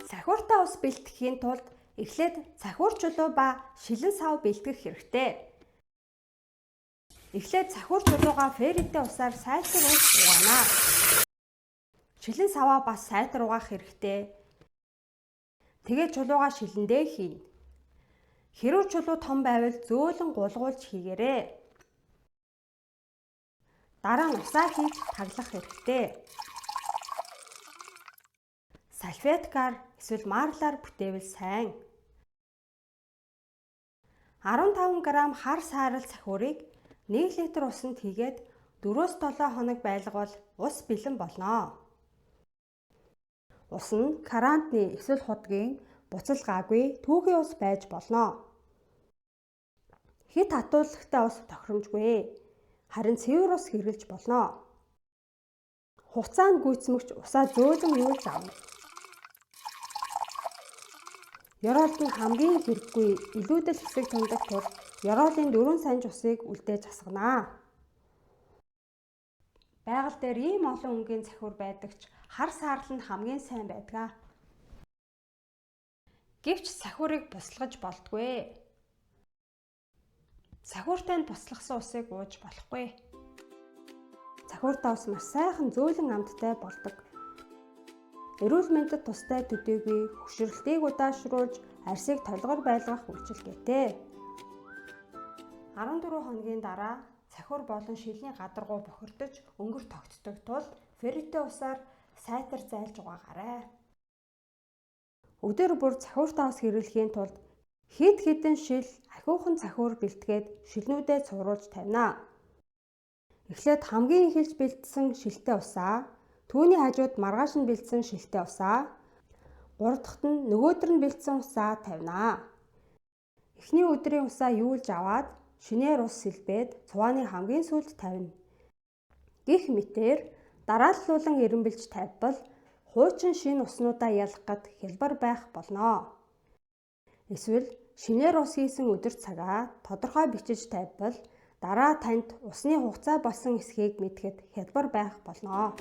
Сахиуртай ус бэлтгэхийн тулд эхлээд сахиур чулуу ба шилэн сав бэлтгэх хэрэгтэй. Эхлээд сахиур чулуугаа ферриттэй усаар сайтар ус угаана. Шилэн саваа бас сайтар угаах хэрэгтэй. Тэгээд чулуугаа шилэндээ хийнэ. Хэрвээ чулуу том байвал зөөлөн гулгуулж хийгээрэй. Дараа нь усаа хийж таглах хэрэгтэй. Салфеткаар эсвэл марлаар бүтээвэл сайн. 15 г хар саарал сахиурыг 1 литр усанд хийгээд 4-7 хоног байлгавал ус бэлэн болно. Ус нь карантны эсвэл худгийн буцалгаагүй түүхий ус байж болно. Хэт хатуулагтай ус тохиромжгүй. Харин цэвэр ус хэрэглэж болно. Хугацаанд гүйцмэгч усаа зөөлөн юулж авна. Ёроолд нь хамгийн хэрэггүй илүүдэл хэсэг тундаг тул ёроолын 4 санж усыг үлдээж асгана. Байгаль дээр ийм олон өнгийн цахиур байдаг ч хар саарал нь хамгийн сайн байдаг. Гэвч сахиурыг буслаж болдгүй. Сахиуртай нь буслахсан усыг ууж болохгүй. Сахиуртай ус маш сайхан зөөлөн амттай болдог. Эрүүл мэндэд тустай төдийгүй хөшрөлтийг удаашруулж арьсыг толгор байлгах үйлчилгээтэй. 14 хоногийн дараа цахиур болон шилний гадаргуу бохирдож өнгөр тогтдог тул ферриттэй усаар сайтар зайлж угаагаарай. Өдөр бүр цахиуртай ус хэрэглэхийн тулд хэд хэдэн шил ахиухан цахиур бэлтгээд шилнүүдээ цууруулж тавина. Эхлээд хамгийн эхэлж бэлдсэн шилтэй усаа, түүний хажууд маргааш нь бэлдсэн шилтэй усаа, гурав дахьт нь нөгөөдөр нь бэлдсэн усаа тавина. Эхний өдрийн усаа юулж аваад шинээр ус сэлбээд цувааны хамгийн сүүлд тавина. Гэх мэтээр дарааллуулан эрэмбэлж тавьбал хуучин шинэ уснуудаа ялгахад хялбар байх болно. Эсвэл шинээр ус хийсэн өдөр цагаа тодорхой бичиж тавьбал дараа танд усны хугацаа болсон эсэхийг мэдэхэд хялбар байх болно.